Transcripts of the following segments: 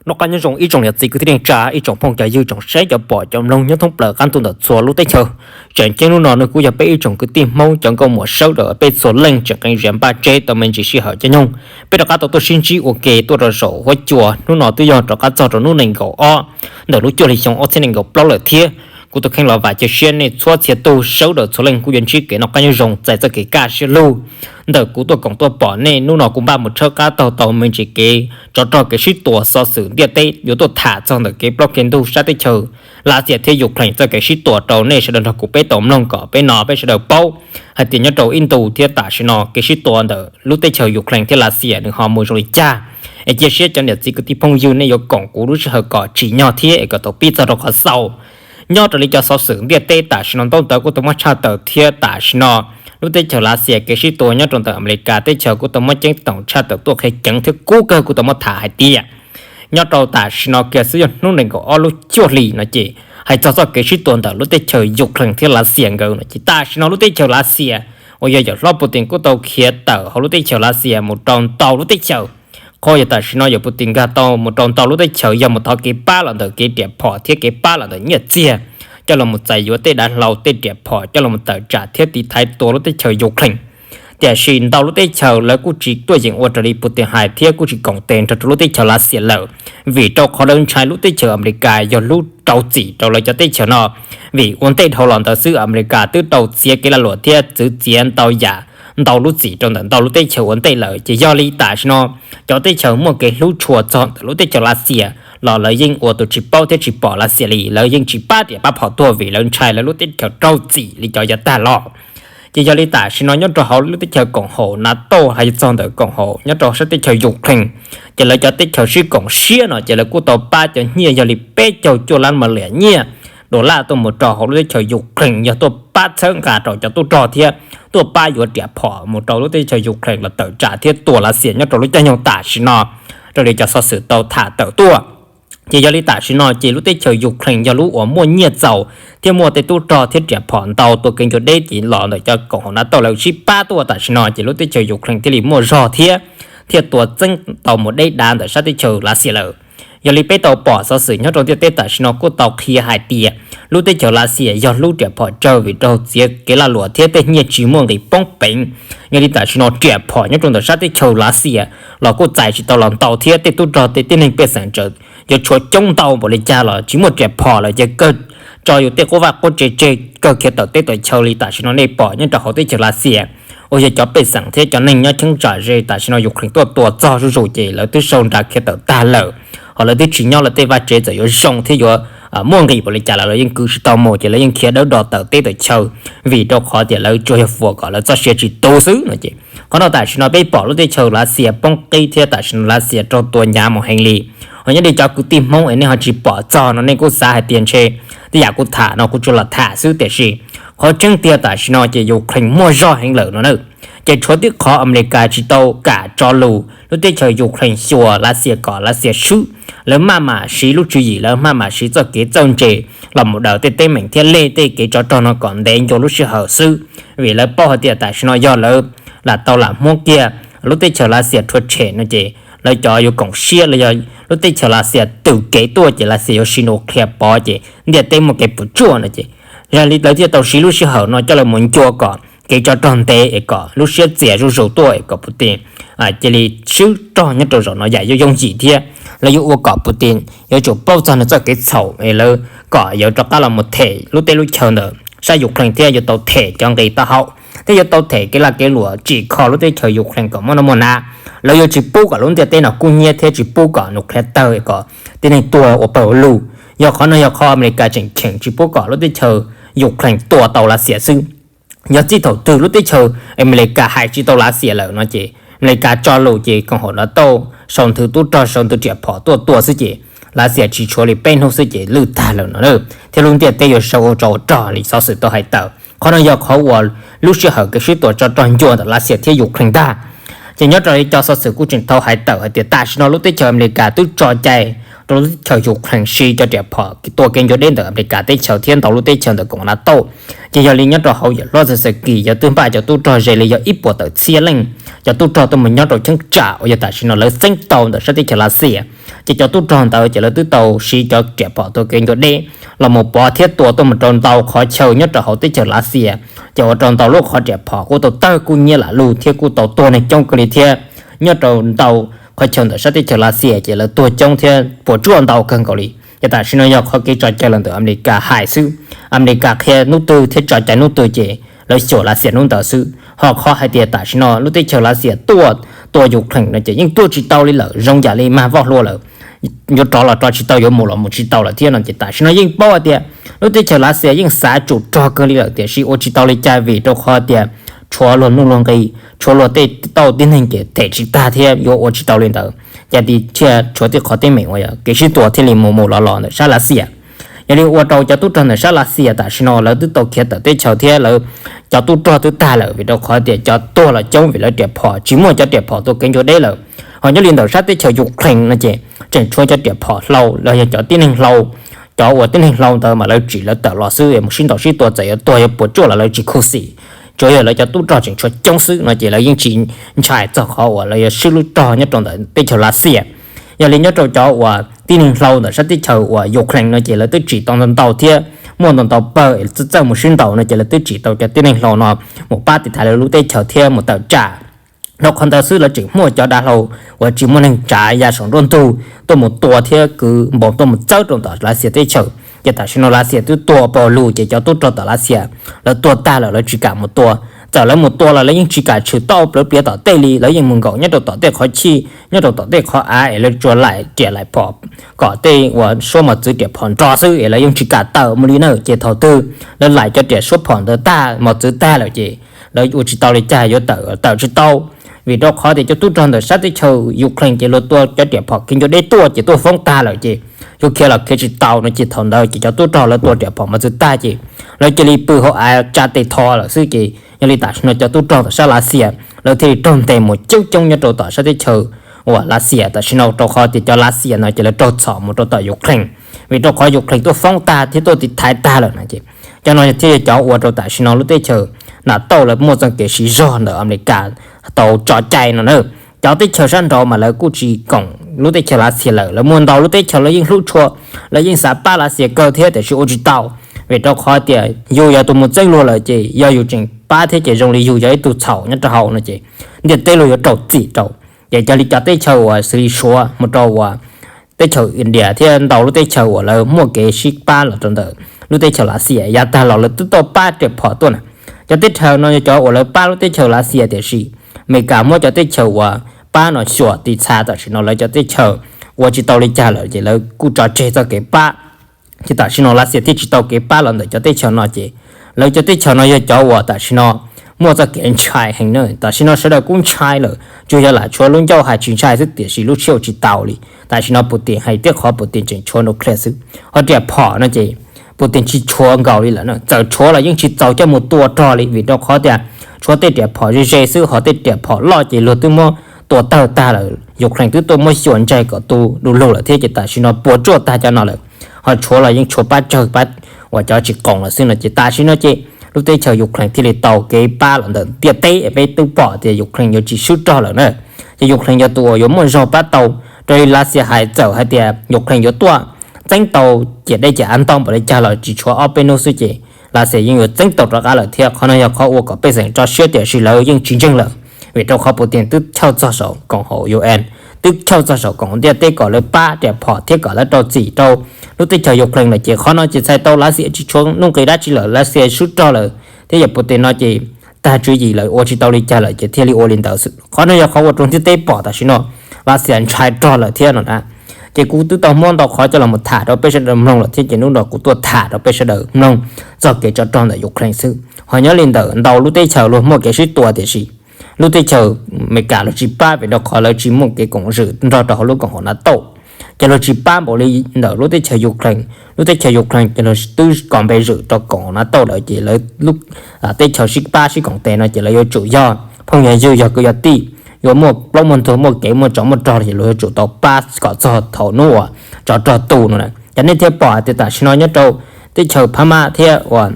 Noj qab nyob zoo ib tsoom niam txiv kwv tij neej tsa, ib tsoom phooj cov ywg, tsoom saib cov pom cov mloog nyob thoob plaws qab ntuj ntawm txhua lub teb chaws. Tseem ceeb hnub no nws kuj yog peb ib tsoom kwv tij Hmoob cov nkauj muam Saub Dawm peb txhua leej tseem qee zias npaj tseb tau me ntsis sij hawm caij nyoog, peb rov qab tau tuaj sib ntsib ua ke tuaj rau saum huab cua. Hnub no twb yog rov qab txog rau hnub nees nkaum ob ntawm lub cuaj hli xyoo ob txhiab nees nkaum plaub lawm thiab. Kuv tus kheej los vam cia siab nej txhua txhia tug Saub Dawm txhua leej kuj yuav ntsib kev noj qab nyob zoo txais txoj kev kaj siab lug ntawm kuv tuaj koom tuaj pom nej. Hnub no kuv npaj mus tshawb qab taug tau me ntsis kev tsov rog kev sib tua xov xwm ntiaj teb yuav tuaj tham txog ntawm kev plaub kev ntug sab teb chaws Lav Xias thiab Ukraine txoj kev sib tua rau nej sawv daws nrog kuv peb tau mloog kom peb no peb sawv daws paub hais tias nyob rau ib ntus thiab tam sim no kev sib tua ntawm lub teb chaws Ukraine thiab Lav Xias nws ho mus zoo li cas. Es cia siab cov niam txiv kwv tij phooj ywg nej yuav koom kuv lub sij hawm kom tsim nyog thiab es kom tau pib txog rau qhov xaus. Nyob raws li cov xov xwm ntiaj teb tam sim no ntaub ntawv kuj tau muab tshaj tawm thiab tam sim no lub teb chaws Lav Xias kev sib tua nyob rau ntawm Amelikas teb chaws kuj tau muab ceeb toom tshaj tawm tuaj qhia ceev thiab kub kawg kuj tau muab tham hais tias nyob rau tam sim no kiag xwb yog hnub nees nkaum ob lub cuaj hli no ces hais txog txoj kev sib tua ntawm lub teb chaws Ukraine thiab Lav Xias nkawd no ces tam sim no lub teb chaws Lav Xias uas yog yawm hlob Putin kuj tau khiav tawm hauv lub teb chaws Lav Xias mus rau ntau lub teb chaws. Qhov yog tam sim no yawm Putin nkag tau mus rau ntau lub teb chaws yog mus thov kev pab los ntawm kev riam phom thiab kev pab los ntawm nyiaj txiag coj los mus txais yuav tej dav hlau tej riam phom coj los mus tawm tsam thiab tiv thaiv tua lub teb chaws Ukraine. Tiam sis ntau lub teb chaws lawv kuj tsis tuaj yeem ua raws li Putin hais thiab kuj tsis koom tes nrog rau lub teb chaws Lav Xias lawm, vim rau qhov lawv ntshai lub teb chaws Amelikas yog lub rau txim rau lawv cov teb chaws no. Vim ua ntej dhau los ntawd xwb Amelikas twb tau txiav kev lag luam thiab txwv txiav ntau yam ntau lub txim rau ntawm ntau lub teb chaws ua ntej lawm. Ces yog li tam sim no cov teb chaws muaj kev hlub tshua txog ntawm lub teb chaws Lav Xias los lawv yeej ua tus tsis paub thiab tsis pom Lav Xias li, lawv yeej tsis pab riam pab phom tuag vim lawv ntshai lawv lub teb chaws raug txim li cov yav tag los. Ces yog li tam sim no nyob rau hauv lub teb chaws koom haum NATO los yog txog ntawm koom haum nyob rau sab teb chaws Ukraine, ces lawv cov teb chaws sib koom siab no ces lawv kuj tau pab cov nyiaj yog li peb caug cuaj lab mas liam nyiaj dollar tuaj mus rau hauv lub teb chaws Ukraine yog tuaj pab txhawb nqa rau cov tub rog thiab tuaj pab yuav riam phom mus rau lub teb chaws Ukraine los tawm tsam thiab tua Lav Xias nyob rau lub caij nyoog tam sim no raws li cov xov xwm tau tham tawm tuaj. Ces yog li tam sim no ces lub teb chaws Ukraine yog lub uas muaj nyiaj txaus thiab muaj tej tub rog thiab riam phom ntau tua kev ncua deb ces los ntawm cov koom haum NATO lawv sib pab tuaj tam sim no ces lub teb chaws Ukraine thiaj li muaj zog thiab thiaj tua txeeb tau mus deb dav ntawm sab teb chaws Lav Xias lawm. Yog li peb tau pom xov xwm nyob rau ntiaj teb tam sim no kuj tau qhia hais tias lub teb chaws Lav Xias yog lub riam phom tsawg vim raug txiav kev lag luam thiab tej nyiaj tsis muaj nqis poob peev. Yog li tam sim no riam phom nyob rau ntawm sab teb chaws Lav Xias los kuj txais tsis tau los ntau thiab tej tub rog tej tib neeg pej xeem tseem yuav tshuav coob ntau npaum li cas los tsis muaj riam phom lawm ces kawg tso yus tej qub vaj qub tsev tseg kawg khiav tawm teb tawm chaw li tam sim no nej pom nyob rau hauv teb chaws Lav Xias uas yog cov pej xeem thiab cov neeg nyob cheeb tsam ze tam sim no Ukraine tuaj tua txog zuj zus ces lawv twb sau nra khiav tawm tag lawm. Ho lawv twb tsis nyob lawv tej vaj tsev txawm yuav zoo thiab yuav muaj nqis npaum li cas los lawv yeej kwv tsis tau mus ces lawv yeej khiav dawb do tawm teb tawm chaw vim rau qhov tias lawv tsuas yog fuam kom lawv txoj sia tsis tu xwb no ces qhov no tam sim no peb pom lub teb chaws Lav Xias poob qib thiab tam sim no Lav Xias raug tua hnyav mus heev li. Ho nyob li cov kwv tij Hmoob es nej ho tsis pom txog no nej kuj xav hais tias ntshe tej yam kuv tham no kuv tsuas los tham xwb tiam sis qhov tseeb tiag tam sim no ces Ukraine muaj zog heev lawm no na. Ces tshuav tib qhov Amelikas tsis tau kam tso lus lub teb chaws Ukraine xyuas Lav Xias kom Lav Xias swb, lawv maj mam siv lub tswv yim lawv maj mam siv txoj kev txawj ntse los mus daws tej teeb meem thiab leg tej kev tsov rog no kom ntev ncua lub sij hawm xwb. Vim lawv paub hais tias tam sim no yog lawv lam tau lam muab kiag lub teb chaws Lav Xias rhuav tshem no ces lawv cov yuav koom siab los yog lub teb chaws Lav Xias twm kev tuaj ces Lav Xias yuav siv nus qhia pov ces ntiaj teb muaj kev puas tsuaj no ces yog li lawv thiaj tau siv lub sij hawm no coj lawv mus ncua kom kev tsov rog ntev es kom lub siab txias zuj zus tuaj es kom Putin cia li swb rog nyob rau zaum no yam yooj yooj yim thiab lawv yuav ua kom Putin yuav tsum paub txog nws txoj kev txhaum es lawv kom yuav rov qab los mus them lub teb lub chaw ntawm sab Ukraine thiab yuav tau them cov nqi taub hau thiab yuav tau them kev lag kev luam tsim kho lub teb chaws Ukraine kom muaj noj muaj hnav. Lawv yuav tsis pub kom lub ntiaj teb no kub hnyiab thiab tsis pub kom nus qhia tawg kom tib neeg tuag ua pawg ua lug. Yog qhov no yog qhov Amelikas tseem cheem tsis pub kom lub teb chaws Ukraine tua tau Lav Xias xwb. Yog txij thaum twg lub teb chaws Amelikas hais tsis tau Lav Xias lawm no ces Amelikas tso lus ces koom haum NATO sau nthwv tub rog sau nthwv riam phom tuaj tua xwb ces Lav Xias tsis tshuav li peb hnub xwb ces lwj tag lawm no na. Thiab lub ntiaj teb yuav sau ua tsov ua rog li xov xwm tau hais tawm. Qhov no yog qhov uas lub sij hawm kev sib tua tsov rog ncua ntawm Lav Xias thiab Ukraine ntag. Ces nyob raws li cov xov xwm kuj tseem tau hais tawm hais tias tam sim no lub teb chaws Amelikas twb tso cai rau lub teb chaws Ukraine siv cov riam phom tua kev ncua deb ntawm Amelikas teb chaws thiab ntau lub teb chaws ntawm koom NATO. Ces yog li nyob rau hauv yawm hlob Zelensky yog twb npaj cov tub rog ze li yog ib puas tawm txhiab leej cov tub rog tuaj mus nyob rau cheeb tsam uas yog tam sim no lawv txeeb tau ntawm sab teb chaws Lav Xias. Ces cov tub rog ntawd ces lawv twb tau siv cov riam phom tua kev ncua deb los mus pov thiab tua tuaj mus rau ntau qhov chaw nyob rau hauv teb chaws Lav Xias, ces ua rau ntau lub qhov riam phom kuj tau tawg kub hnyiab lam lug thiab kuj tau tuag neeg coob kawg li thiab. Nyob rau ntau qhov chaw ntawm sab teb chaws Lav Xias ces lawv tuag coob thiab puas tsuaj ntau kawg nkaus li. Ces tam sim no yog qhov kev tso cai los ntawm Amelikas hais xwb. Amelikas qhia hnub twg thiab tso cai hnub twg ces lawv xyuas Lav Xias hnub ntawd xwb. Ho qhov hais tias tam sim no lub teb chaws Lav Xias tuaj tua Ukraine no ces yeej tuaj tsis tau li lawm, zoo yam li mag voj hlua lawm, yuav rov los rov tsis tau, yuav mus los mus tsis tau lawm thiab no ces tam sim no yeej paub hais tias lub teb chaws Lav Xias yeej xav tsum rog kawg li lawm tiam sis ua tsis tau li cas vim rau qhov tias tshuav luag nuj luag nqi, tshuav luag tej tauj tib neeg ces them tsis tag thiab yuav ua tsis tau li ntawd. Ces tis thiaj tshuav tej qhov teeb meem uas yog kev sib tua thiaj li mus mus los los ntawm sab Lav Xias. Yog li ua rau cov tub rog ntawm sab Lav Xias tam sim no lawv twb tau khiav tawm teb chaws thiab lawv cov tub rog twb tag lawm vim rau qhov tias cov tuag los coob vim lawv riam phom tsis muaj cov riam phom tua kev ncua deb lawm. Ho nyob li ntawm sab teb chaws Ukraine no ces tseem tshuav cov riam phom hlau los yog cov tib neeg hlau, cov uas tib neeg hlau ntawd mas lawv tsim lawv tawm los xwb, mus sib ntaus sib tua txawm yuav tuag yuav puas tsuaj los lawv tsis khuv xim. Tsuas yog lawv cov tub rog tseem tshuav coob xwb no ces lawv yeej tsis ntshai txog qhov uas lawv yuav swb lub rog nyob rau ntawm teb chaws Lav Xias. Yog li nyob rau cov uas tib neeg hlau ntawm sab teb chaws uas Ukraine no ces lawv twb tsim tau ntau ntau thiab muaj ntau ntau pawg es txawj txawj mus sib ntaus no ces lawv twb tsim tau cov tib neeg hlau no mus pab tiv thaiv lawv lub teb chaws thiab mus tawm tsam. Dhau qhov ntawd xwb lawv tseem muaj cov dav hlau uas tsis muaj neeg tsav ya saum nruab ntug tuaj mus tua thiab kwv npoos tuaj mus txawb rau tom Lav Xias teb chaws. Ces tam sim no Lav Xias twb tua pau lug ces cov tub rog tom Lav Xias lawv tuag tag lawm lawv tsis kam mus tua. Txawm lawv mus tua los lawv yeej tsis kam tshwm tauj plawv pliav tom tej li, lawv yeej mus nkaum nyob rau tom tej qhov chij, nyob rau tom tej qhov av es lawv tsuas laim riam laim phom kom tej uas suab mos txwv riam phom nro xwb es lawv yeej tsis kam tawm mus li na. Ces thaum twg lawv laim cov riam suab phom ntawd tag mos txwv tag lawm ces lawv ua tsis tau li cas yuav tawm tawm tsis tau. Vim rau qhov tias cov tub rog ntawm sab teb chaws Ukraine ces luag tua cov riam phom kev ncua deb tuaj ces tuaj foob tag lawm ces yuav khiav los khiav tsis tau no ces thaum ntawd ces cov tub rog lawv tua riam phom mos txwv tag ces lawv cia li pw hauv av tsa tes tho lawm xwb. Ces yog li tam sim no cov tub rog tom sab Lav Xias lawv thiaj li raug ntes mus coob coob nyob rau tom sab teb chaws uas Lav Xias tam sim no rau qhov tias cov Lav Xias no ces lawv raug txhom mus rau tom Ukraine. Vim rau qhov Ukraine tuaj foob tag thiab tuaj tiv thaiv tag lawm no ces cov no thiaj yog cov ua rau tam sim no lub teb chaws NATO lawv muaj txoj kev siv zog ntawm Amelikas tau tso cai no na. Cov teb chaws sab nraud mas lawv kuj tsis koom lub teb chaws Lav Xias lawm, lawv muaj ntau lub teb chaws lawv yeej hlub tshua, lawv yeej xav pab Lav Xias kawg thiab tiam sis ua tsis tau. Vim rau qhov tias yus yog tus mus txeeb luag lawm ces yog yus tseem pab thiab ces zoo li yus yog ib tug txhaum nyob rau hauv no ces ntiaj teb luag yuav rau txim rau. Ces cov li cov teb chaws uas xws li Suav mus rau uas teb chaws India thiab ntau lub teb chaws uas lawv muaj kev sib pab los rau ntawm lub teb chaws Lav Xias yav tag los lawv twb tau pab riam phom tuaj na. Cov teb chaws no yog cov uas lawv pab lub teb chaws Lav Xias tiam sis Amelikas muab cov teb chaws uas pab no xyuas tiv txha tam sim no lawv cov teb chaws ua tsis tau li cas lawm ces lawv kuj tso tseg txoj kev pab. Ces tam sim no Lav Xias thiaj tsis tau kev pab los ntawm cov teb chaws no ces lawv cov teb chaws no yog cov uas tam sim no muaj txoj kev ntshai heev na. Tam sim no sawv daws kuj ntshai lawm, tsuas yog lam tshuav lub ncauj hais tsis ntshai xwb tiam sis lub siab ua tsis tau li. Tam sim no Putin hais tiab qhov Putin tseem tshuav nuclear xwb, ho riam phom no ces Putin tsis tshuav nkaus li lawm na. Txawm tshuav los yeej tsis txaus coj mus tua rog li vim rau qhov tias tshuav tej riam phom ze ze xwb, ho tej riam phom loj ces luag twb muab tua tawg tag lawm. Ukraine twb tuaj muab xyuas ntsaig kom tu du lug lawm thiab ces tam sim no puas tsuaj tag cov no lawm. Ho tshuav los yeej tshuav pab tsawg pab uas cov tsis qoos lawm xwb no ces tam sim no ces lub teb chaws Ukraine thiaj li tau kev pab los ntawm ntiaj teb. Peb twb pom tias Ukraine yuav tsis swb rog lawm na. Ces Ukraine yog tus uas yuav muaj zog pab tau. Raws li Lav Xias hais txawm hais tias Ukraine yuav tuaj txeeb tau ciam dej ciam av ntau npaum li cas los tsis tshuav ob peb hnub xwb ces Lav Xias yeej yuav txeeb tau rov qab lawm thiab. Qhov no yog qhov ua kom pej xeem tso siab tiam sis lawv yeej tsis ntseeg lawm. Vim rau qhov Putin twb chawj txog saum koom haum UN, twb chawj txog saum koom ntiaj teb kom lawv pab riam phom thiab kom lawv rau txim rau lub teb chaws Ukraine lawm ces qhov no ces txhais tau Lav Xias tsis tshuav nuj nqis dab tsi lawm, Lav Xias swb rog lawm thiab yog Putin no ces tag tswv yim lawm ua tsis tau li cas lawm ces thiaj li ua li ntawd xwb. Qhov no yog qhov ua rau ntiaj teb pom tam sim no Lav Xias ntshai rog lawm thiab no na. Ces kuv twb tau muab ntau qhov coj los mus tham rau peb sawv daws mloog lawm thiab ces hnub no kuv tuaj tham rau peb sawv daws mloog txog kev tsov rog ntawm Ukraine xwb. Ho nyob li ntawm ntau lub teb chaws luag muaj kev sib tua tiam sis lub teb chaws Amelikas luag tsis pab vim rau qhov lawv tsis muaj kev koom zwm nrog rau hauv lub koom haum NATO. Ces luag tsis pab npaum li ntawm lub teb chaws Ukraine. Lub teb chaws Ukraine ces luag twb kos npe zwm rau koom haum NATO lawm ces lawv lub teb chaws sib pab sib koom tes no ces lawv yuav tsum yog phooj yog ywg yog kwv yog tij, yuav muaj plaub muaj ntug, muaj kev muaj tsov muaj rog los ces luag yuav tsum tau pab kom txog thaum hnub uas tsov rog tu no na. Ces nej thiaj pom hais tias tam sim no nyob rau teb chaws Phab Mab thiab uas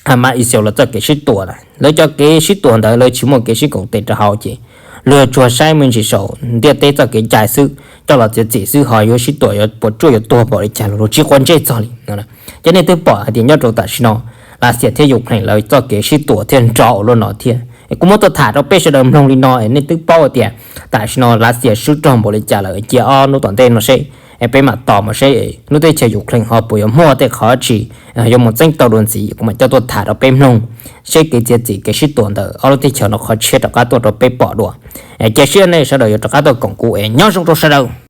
Hamas Israel lawv txoj kev sib tua na, lawv cov kev sib tua ntawd lawv tsis muaj kev sib koom tes rau hauv ces luag yuav tsuas saib me ntsis saum ntiaj teb txoj kev cai xwb, coj los txiav txim xwb, ho yuav sib tua yuav puas tsuaj yuav tuag npaum li cas los luag tsis quav ntsej txog li no. Ces nej twb pom hais tias nyob rau tam sim no Lav Xias thiab Ukraine lawv txoj kev sib tua thiaj nrov ua luaj no thiab. Kuv muab tuaj tham rau peb sawv daws mloog li no es nej twb paub tias tam sim no Lav Xias swb rog npaum li cas lawm. Cia ob hnub tom ntej no seb, peb mam tos mus seb lub teb chaws Ukraine ho puas yuav muaj tej qhov tsis yuav mus txeeb tau dua ntxiv, kuv mam coj tuaj tham rau peb mloog seb kev txiav txim kev sib tua ntawm ob lub teb chaws no qhov tshiab rov qab tuaj rau peb pom dua. Cia siab nej sawv daws yuav rov qab tuaj koom kuv es nyob zoo rau sawv daws.